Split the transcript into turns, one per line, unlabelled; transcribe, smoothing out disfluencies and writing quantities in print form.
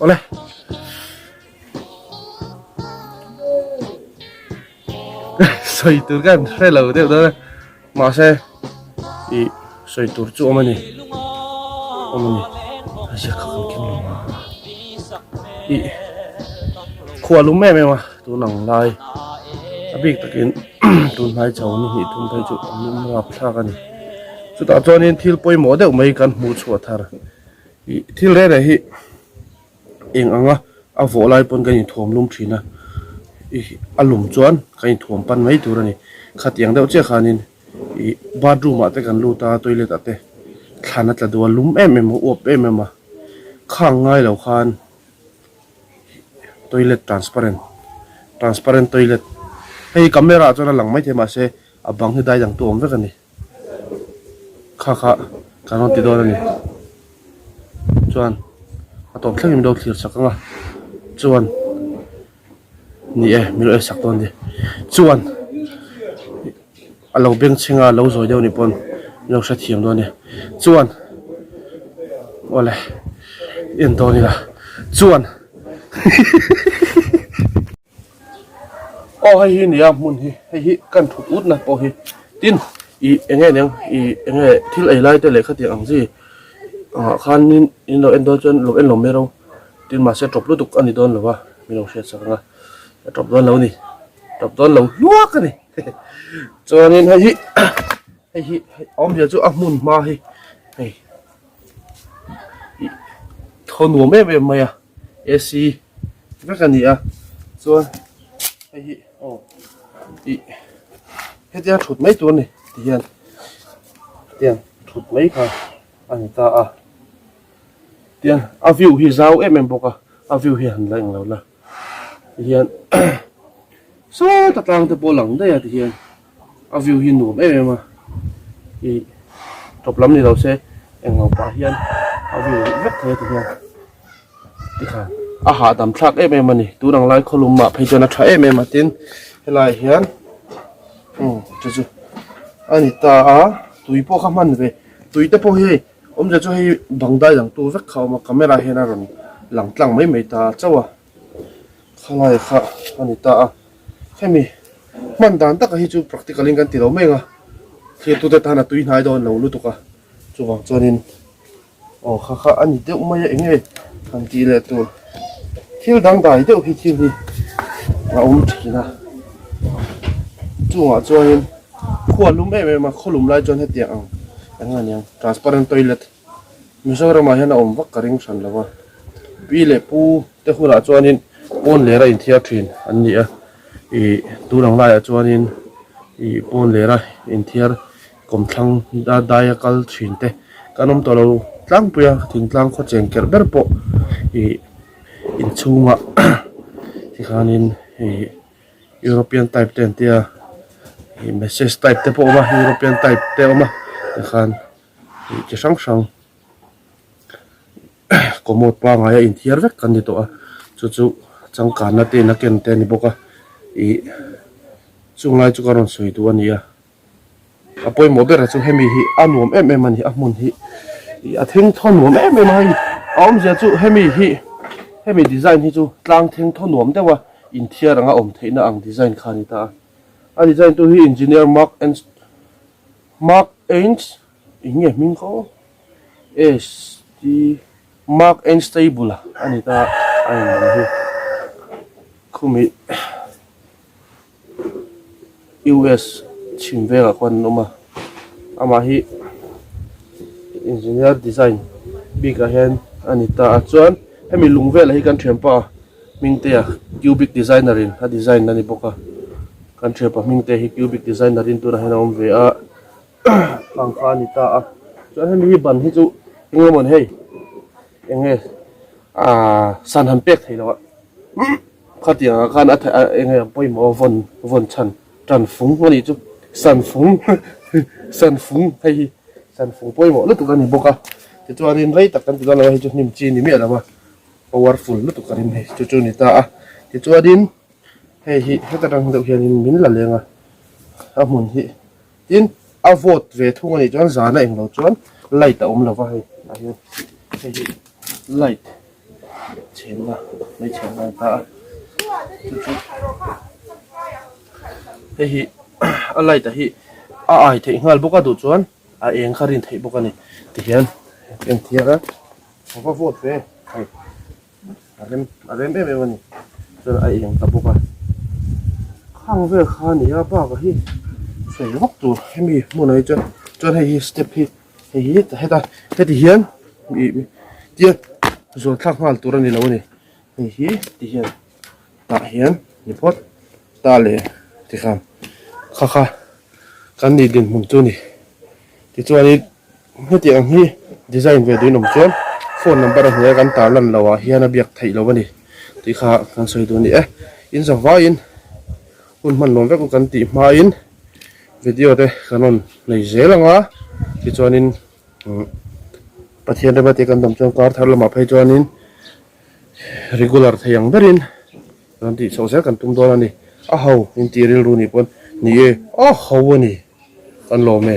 Awle. Sawi tur ka han hre lo deuh dawn a mahse ih sawi tur chu awm a ni awm a ni a ziak kha kan keng lo a ih khua lum em em a tun ang lai a bik takin tun hnai chho ni hnih thum phei chu a lum rap thlak a ni chutah chuanin thil pawimawh deuh mai kan hmuh chhuah thar ih thil reng reng hi. Eng anga a vawh lai pawn kan inthuam lum thin a, ih a lum chuan kan inthuam pan mai tur a ni. Khatiang deuh chiah khanin ih bathroom ah te kan lut a, toilet ah te thlan a tla duh a, lum em em a, uap em em a, khang ngai lo khan toilet transparent, transparent toilet hei camera ah chuan a lang maithei mahse a bang hi dai dang tu awm vek a ni. Kha kha kan rawn ti dawn a ni. Chuan a tawp thlengin min lo thlir chak ang a, chuan ni e min lo en sak dawn a ni. Chuan a lo beng chheng a, a lo zawi deuh anih pawn min lo hrethiam dawn a ni. Chuan awle en dawn ila chuan Aw hei hi nia hmun hi hei hi kan thut ut na pawh hi tin ih eng nge niang ih eng nge thil ei lai te leh khatiang ang chi ah khanin in lo en dawn chuan lo en lo mai ro tin mahse tawp lutuk a ni dawn lo va min lo hriat sak ang a a tawp dawn lo a ni tawp dawn lo hluak a ni chuanin hei hi hei hi awmzia chu a hmun hma hi hei ih thaw nuam em em mai a. AC vek a ni a chuan hei hi aw ih hetia thut mai tur a ni ti hian tiang thut mai kha a ni ta a tiang a view hi zau em em bawk a a view hi han la englo la ti hian sawta tlang te pawh a lang daih a ti hian. A view hi nuam em em a, ih tawp lam ni lo se englo pah hian a view rih vek thei a ti hian tikhan a hahdam thlak em em a ni tun ang lai khawlum mah phei chuan a tha em em a tin helai ah hian umm chu chu a ni ta a tui pawh kha hman ve tui te pawh hi hei awmzia chu hei bang dai dang tu vek kha a awm a camera hian a rawn lang tlang mai mai ta chauh a khalai kha a ni ta a. Hemi hman dan taka hi chu practical in kan ti lo mai ang a, thirtute tan a tui hnai dawn lo lutuk a, chuvang chuanin aw kha kha a ni deuh mai a eng nge han tih leh tur thil dangdai deuh hi thil hi a awm thin a, chungah chuanin khua lum em em a khawlum lai chuan hetiang ang eng nge niang transparent toilet. Mizoramah hian a awm vak ka ring hran lo a, pi leh pu te hunah chuanin pawn lera inthiar thin an ni a, ih tun ang laiah chuanin ih pawn lera inthiar kawmthlang daia kal thin te kan awm tawh lo tlangpui a, thingtlang khaw cheng kerh ber pawh ih inchhungah tikhanin ih European type te an tia ih message type te pawh a awm a European type te a awm a tikhan. Tih chi hrang hrang commode pangai a inthiar vek kan ni tawh a chu chu changkanna te in a ken te a ni bawk a ih chung lai chu ka rawn sawi duh a ni a a pawimawh ber a chu hemi hi a nuam em em a ni a hmun hi ih a theng thaw nuam em em a hei a awmzia chu hemi hi hemi design hi chu tlang theng thaw nuam deuh a inthiar anga awm theihna ang design kha a ni ta a a design tu hi engineer Mark and Mark Ains eng nge hming kha aw S T Mark Ains Stable a ni ta a in ang hi khumi US chhim vengah khuan an awm a amah hi engineer design bikah hian a ni ta a chuan hemi lung velah hi kan thianpa Hmingtea cubic designer in a design a ni bawk a kan thianpa Hmingtea hi cubic designer in tunah hian a awm ve a pangkha a ni ta a chuan hemi hi ban hi chu eng emaw ni hei eng nge ahh san han pek theih loh a khatiang ah khan a eng nge pawimawh a vawn vawn chhan tan fung a nih chu san fung san fung hei hi san fung pawimawh lutuk a ni bawk a tichuanin rei tak kan ti dawn lo a hei chu hnim chi a ni miah lo a. Powerful lutuk a rim hei chu chu a ni ta a tichuanin hei hi heta tang deuh hianin min la leng a a hmun hi tin a vawt ve thung a nih chuan zan a englo chuan light a awm lo va hei ah hian hei hi light. Chhenna mai chhenna a ni ta a chu chu hei hi a light a hi a ai theih nghal bawk a duh chuan a eng kha rin theih bawk a ni tihian engtiang a a va vawt ve hei a rem a rem em em a ni chuan a eng ta bawk a khang vel kha a ni a bakah hi sawi vak tur hemi hmunah hi chuan chuan hei hi step hi. Hei hi heta heti hian ih tia zuan thlak nghal tur a ni lo a ni hei hi ti hian tah hian ni phawt ta leh tikhan kha kha kan nih dinhmun chu a ni tichuanin hetiang ang hi design ve duhin awm chuan phone number a hnuaia kan tar lan loh ah hian a biak theih loh a ni tih kha kan sawi duh a ni e in zavaiin hun hman nuam vek u kan tih hmain. Video te kan rawn nei zel ang a, tichuanin Pathian rema te kan dam chuan kar thar lamah phei chuanin regular thei ang berin rawn tih chhoh zel kan tum dawn a ni. A ho intih rilru nih pawn ni e, a ho a ni kan lawm e.